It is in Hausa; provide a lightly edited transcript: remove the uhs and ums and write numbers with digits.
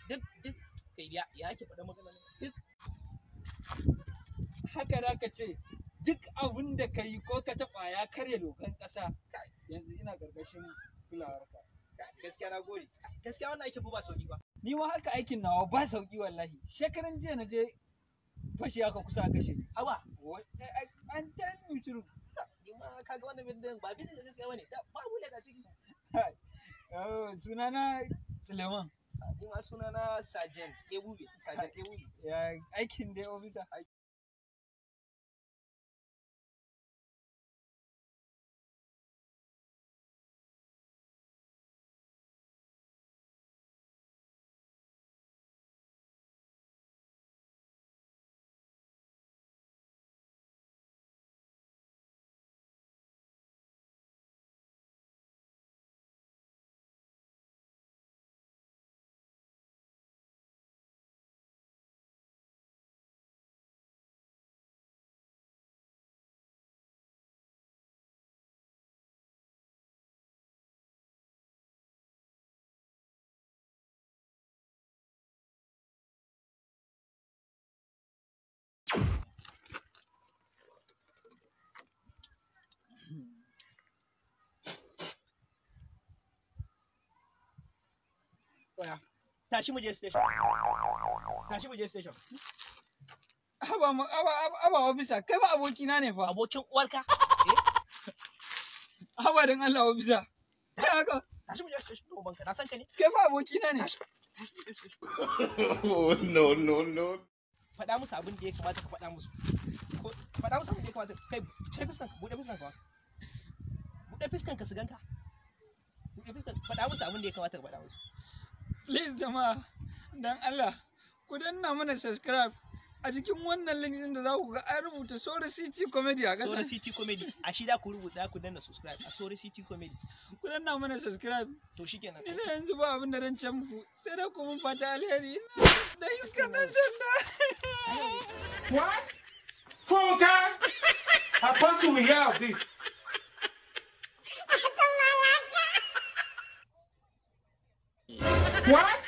Duk duk kai ya ya ake faɗa magana duk. Haka da ka ce duk abin da ka yi ko ka taɓa ya karya dokan ƙasa. Yanzu ina ƙarƙashin kulawarka. Gaskiya na gode. Gaskiya wannan aikin ba sauki ba. Ni ma haka aikin nawa ba sauki wallahi. Shekaran jiya na je fashi aka kusa a kashe ni. Haba. An tell you true. Ni ma kaga wannan bindigan ba bindigan gaskiya bane. Ba bullet a ciki. Sunana Suleiman. Ni ma sunana Sergeant Ebube. Sergeant Ebube. Ya aikin dai officer. Oya, tashi mu je station. Tashi mu je station. Haba haba officer, kai ba abokina ne fa. Abokin uwarka? Haba dan Allah officer. Kai haka. Tashi mu je station ɗin ubanka. Na san ka ne. Kai ba abokina ne. Tashi mu je station. Oh, no, no, no. Faɗa musu abin da ya kamata ka faɗa musu. Ko faɗa musu abin da ya kamata. Kai cire fuskanka, buɗe fuskanka. Buɗe fuskanka su ganka. Buɗe fuskanka, faɗa musu abin da ya kamata ka faɗa musu. Please jama'a, dan Allah, ku danna mana subscribe a jikin wannan link din da za ku ga an rubuta Soro City Comedy a ƙasa. Soro City Comedy. A shi da ku rubuta ku danna subscribe a Soro City Comedy. Ku danna mana subscribe. To shikenan. Ni da yanzu ba abin da ran ce muku, sai dai ku mun fata alheri. Da iskan nan sanda. What? Funke! Apostle will hear of this. What?